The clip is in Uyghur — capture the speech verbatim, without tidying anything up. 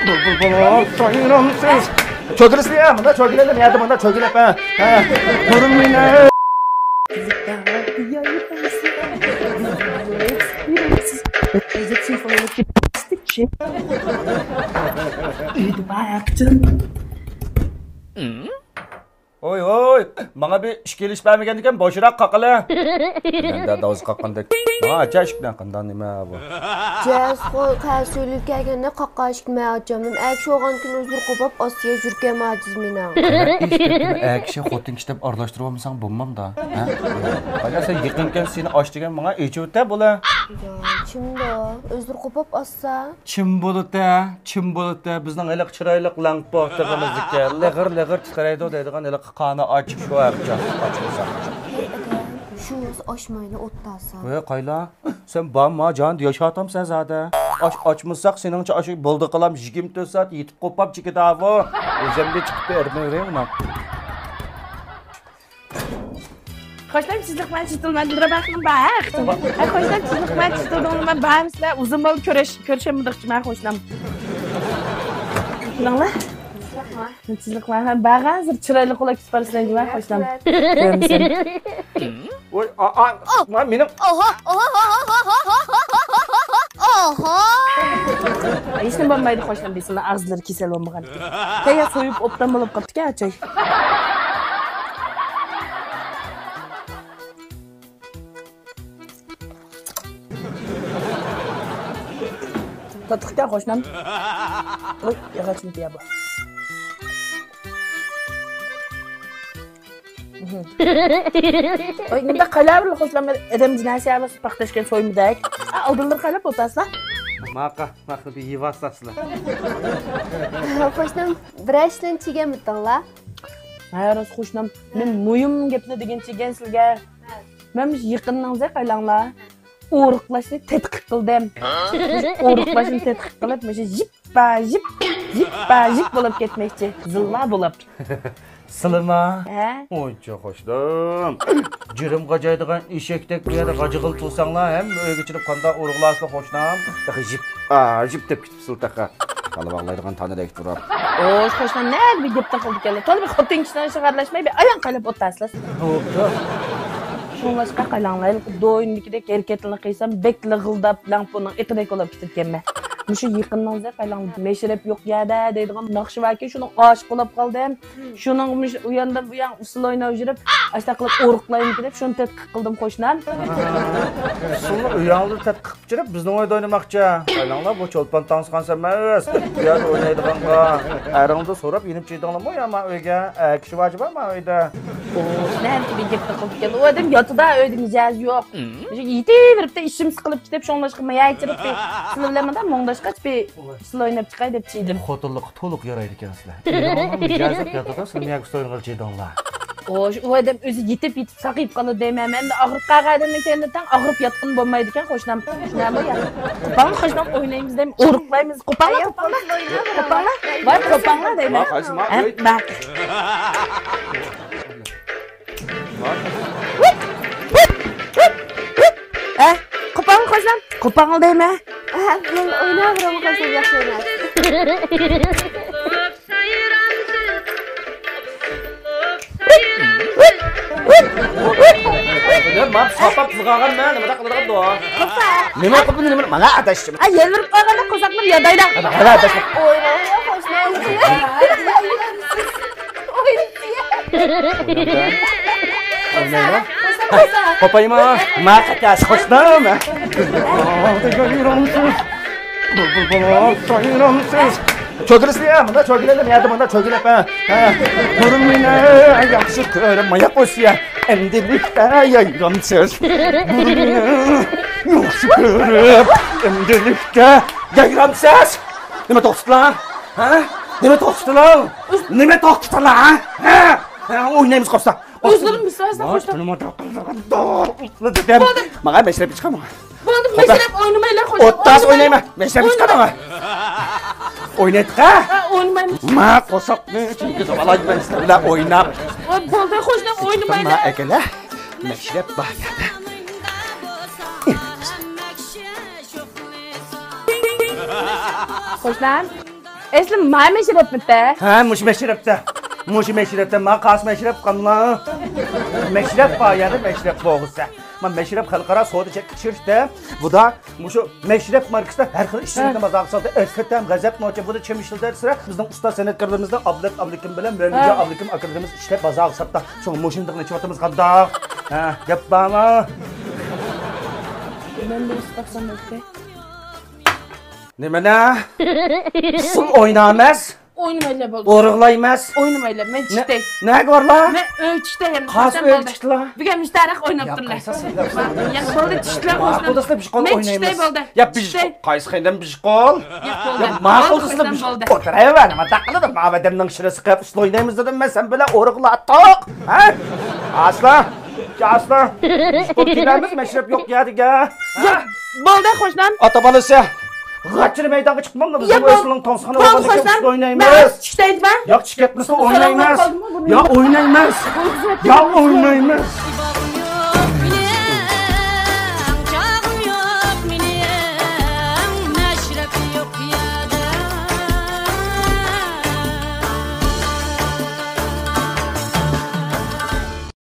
بۇلبۇل بولۇپ سايرامسىز. چۆگىلىسىلە، مۇندا چۆگىلەپ، يەردە مۇندا چۆگىلەپ، ھە. ھە. كۆرۈڭ مېنى. ھوي، ھوي، ماڭا بىر ئىشىك ئېلىش بەرمىگەندىكىن، بوشراق قاقىلى. مەندە داۋزا قاققاندەك. ماڭا ئاچا ئىشىكنى، قانداق نېمە بۇ؟ جەس، قوي، قەر سۆيلۈپ كەلگەندە قاققان ئىشىك مەن ئاچامدىم. ئەكىشى بولغان كۈنى ئۆزلىرى قوپاپ، ئاستىگە يۈركەم ئاجىز مېنىڭ. ئەكىشى، خوتۇن كىشى دەپ ئارىلاشتۇرۇۋالمىساڭ بولمامدا؟ ھە؟ قايدا سەن يېقىنكەن سېنى ئاچ دېگەن ماڭا ئېچىۋېتە بولە. يا، چىمدا، ئۆزلىرى قوپاپ ئاسسا. چىم بولىدۇ، چىم بولىدۇ. بىزنىڭ ھېلىقى چىرايلىق لەڭپۇ ئوتتۇرىمىزدىكى لىغىر لىغىر تىترەيدۇ دەيدىغان ھېلىقى قانى ئاچ شۇ ئەپچان ئاچمىساق. ھەي ئاكا، شۇ بولسا ئاچمايلى ئوتتاسا. ۋە قايلا؟ سەن بارما جان ياشاتامسەن زادە؟ ئاچ ئاچمىساق سېنىڭچە ئاشۇ بولدىقىلام يىگىرمە تۆت سائەت يېتىپ قوپاپ چىكىداۋۇ. ئۆزۈمدە چىقىپ بېرىپ بېرىڭ. خوشنام، چىزىق بىلەن چىتىلما دىلرەبەخنىڭ بار، ھە، ئۇختۇم؟ ھە، خوشنام، چىزىق بىلەن چىتىلدىڭلار، مەن بارمىسىلەر، ئۇزۇن بولدى كۆرۈش-، كۆرۈشەلمىدۇق جۇما، خوشنام. شۇنداڭلا؟ چىزىق بىلەن، ھە، بارغانسېرى چىرايلىق بولاپ كېتىپ بارىسىلەر جۇما، خوشنام. كۆرمىسۇن. ۋاي، ئا، ئا، ما، مېنىڭ. ئوھو، ئوھو، ئوھو. ھېچنېمە بولمايدۇ، خوشنام، بىسمىللا، ئاغزىلىرى كېسەل بولمىغان ئىكەن. تەييار سويۇپ ئوبدان بولۇپ قاپتىكەن، ئاچاي. تاتلىقكەن، خوشنام. ۋوي، ياغاچ مىدىيا بار. ۋوي، نېمىدەك قايلاۋېرىلدى، خوشنام، ئادەم جىناسى يا بولسا پاختاشكەن سويمىدەك. ئا، ئالدىلىرى قايلاپ ئولتۇرسىلا. ماقا، ماقا، بىر يېۋاسلاسىلا. خوشنام، بىرەر ئىشلەرنى چىگەمتىڭلار؟ ھە، راست، خوشنام، مەن مۇھىم گەپنى دېگىنى چىگەن سىلگە. مەن مۇشۇ يېقىننىڭزە قايلاڭلار. ئورۇقلاشنى تەتقىق قىلدىم. ھە؟ ئورۇقلاشنى تەتقىق قىلىپ، مۇشۇ يىپپا يىپ، يىپپا يىپ بولۇپ كەتمەكچى. زىلما بولۇپ. سىلىما؟ ھە؟ ئۇنچە خوشنام. جىرىم غاجايدىغان ئېشەكتەك بۇ يەردە غاجىغىلى تۇرساڭلار، ھەممە ئۆيگە چىرىپ قانداق ئورۇقلارسىلا خوشنام. تېخى يىپپا يىپ دەپ كېتىپسىلە تېخى. كالا باغلايدىغان تانىدەك تۇرۇپ. ئوش، خوشنام، نەدە بىر گەپنى قىلىدىكەنلەر. تولا بىر خوتۇن كىشىنىڭ ئىشىغا ئارىلاشماي، بىر ئايان قايلاپ ئولتۇرسىلا. بوپتۇ. شۇڭلاشقا قايلاڭلار، دوينىدىكىدەك ھەرىكەتلىرىنى قىلسام، بەك لىغىلداپ، لەڭپۇنىڭ ئېتىدەك بولۇپ كېتىدىكەنمەن. مۇشۇ يېقىننىڭزە قايلاڭلار، مەشرەپ يوق يەردە دەيدىغان ناخشا باركەن، شۇنىڭغا ئاشىق بولۇپ قالدىم. شۇنىڭغا مۇشۇ ئۇ ياندىن بۇ يانغا ئۇسسۇل ئويناپ يۈرۈپ، ئاشۇنداق قىلىپ ئورۇقلايمىكىن دەپ شۇنى تەتقىق قىلدىم، خوشنام. ئۇسسۇلنى ئۆيۈڭلاردا تەتقىق قىلىپ يۈرۈپ بىزنىڭ ئۆيدە ئوينىماقچى. قايلاڭلار، بۇ چولپان تاڭسىخان سەن ئەمەس. بۇ يەردە ئوينايدىغانغا ئەرىڭدىن سوراپ يېنىپ چىدىڭلارمۇ يا ما ئۆيگە؟ ئەكىشى بار جۇما ما ئۆيدە. ئوش، نەدىكى بىر گەپنى قىلىدىكەن. ئۇ ئادەم ياتىدۇ، ئۆيدە مىجەزى يوق. مۇشۇ يېتىۋېرىپتۇ، ئىشىم سىقىلىپ كېتىپ، شۇڭلاشقا ماياچىرىپ، سىلەر بىلەن مۇنداق مۇڭداشقاچ بىر ئۇسسۇل ئويناپ چىقاي دەپ چىدىم. خوتۇنلۇققا تولۇق يارايدىكەنسىلەر. مىجەزلىك ياتىدۇ، سىلەر مەيەگە ئۇسسۇل ئوينىغىلى چىدىڭلار. خوش، ئۇ ئادەم ئۆزى يېتىپ-يېتىپ ساقىيىپ قالىدۇ دەيمەن. مەن ئاغرىپ قالغان ئادەمنىڭ كەينىدە تەڭ ئاغرىپ ياتقىنى بولمايدىكەن، خوشنام. شۇنداقمۇ يا؟ قوپاڭلا، خوشنام، ئوينايمىز دەيمەن. ئورۇقلايمىز. قوپاڭلا، قوپاڭلا. قوپاڭلا. ۋاي، قوپاڭلا دەيمەن. ھە، بار. ھە، قوپاڭلا، خوشنام. قوپاڭلا دەيمەن. ھە، بۇ ئويناۋېرىڭ، خوشنام، ياخشى ئوينايسىز. مانا ساپاپ تىلغاغان مەن، نېمە قىلىدىغان دو؟ نېمە قىلىپ، نېمە، مانا ئاداش. ئا، يەلۋۈرۈپ قالغاندا قورساقلىرىم يادايدۇ. ھە، ئاداش. ئويناڭ، خوشنام. ئويناڭ. قوپايما. ما قاچاس خوشنام. بۇلبۇل بولۇپ سايرامسىز. چۆگىلىسىلە، مۇندا چۆگىلەپ، يەردە مۇندا چۆگىلەپ، ھە. ھە. كۆرۈڭ مېنى، ياخشى كۆرۈڭ، ماياق ئۆسۈيە. ئەمدىلىكتە يايرامسىز. كۆرۈڭ مېنى، ياخشى كۆرۈپ، ئەمدىلىكتە يايرامسىز. نېمە توختىتىلا؟ ھە؟ نېمە توختىتىلا؟ نېمە توختىتىلا؟ ھە؟ ھە؟ ئوينايمىز قوپسا. ئۆزلىرىم بىلسە، سەن خوشلاپ. ماڭا مەشرەپ چىقارما. بولدى، مەشرەپ ئوينىمايلا، خوشلاپ. ئوتتاس ئوينايمەن. مەشرەپ چىقارما. ئوينايتقا. ھە، ئوينىمايمىز. ما قورساقنى چۈنكى زاۋالايمەن سىلەر بىلەن ئويناپ. بولدى، خوشلاپ ئوينىمايلا. ئەكەلە. مەشرەپ بار يەردە. خوشلام. ئەسلى ما مەشرەپمىتە؟ ھە، مۇشۇ مەشرەپتە. مۇشۇ مەشرەپتە، ما قاس مەشرەپ قانلا. مەشرەپ بار يەردە مەشرەپ بولغۇسە. ما مەشرەپ خەلقئارا سودا چەكلىك شىركىتى. بۇدا مۇشۇ مەشرەپ ماركىسىدا ھەر خىل ئىچىملىكنى بازارغا سالدى. ئەسكەرتەم، غەزەپ نوچى، بۇدا چىم ئىشلىتەلسىرە. بىزنىڭ ئۇستاز سەنئەتكارلىرىمىزنىڭ ئابلەت ئابلىكىم بىلەن مۆمىنجان ئابلىكىم ئاكىلىرىمىز ئىشلەپ بازارغا ساپتا. شۇڭا مۇشۇنداق نېچىۋاتىمىز قانداق؟ ھە، گەپ بارمۇ؟ مەن بىر ئىستاقسام ئۆتتى. نېمىنى؟ ئۇسسۇل ئوينايمىز. ئوينىمايلا بولدى. ئورۇغلايمىز. ئوينىمايلا، مەن چىقتاي. نەگە بارلا؟ مەن ئۆي چىقتاي، يەنە قايسى ئۆي چىقتىلا؟ بۈگۈن مۇشۇ تەرەق ئويناپ تۇرلا. يا بولدى، چىقتىلا. ماقۇل دوستلار، بىشقول ئوينايمىز. يا بىش قايسى خېنىم بىشقول؟ يا ماقۇل دوستلار، بىشقول. ئولتۇرايۋەر، نېمە دەقىلىدى؟ ما ئادەمنىڭ شىرىسى قىلىپ ئۇسسۇل ئوينايمىز دېدىم مەن سەن بىلەن ئورۇغلاتتۇق. ھە؟ ئاسلا. ئاسلا. بىشقول كېلەمىز، مەشرەپ يوق يەردىگە. بولدى، قوشنام. ئاتا بالىسى. غاچىر مەيدانغا چىقماڭ، بىزنىڭ ئۆسلىنىڭ توڭسىخانا بولغاندىكىن ئۇسسۇل ئوينايمىز. ياق، چىقىپ كەتمىسە ئوينايمىز. ياق، ئوينايمىز. ياق، ئوينايمىز.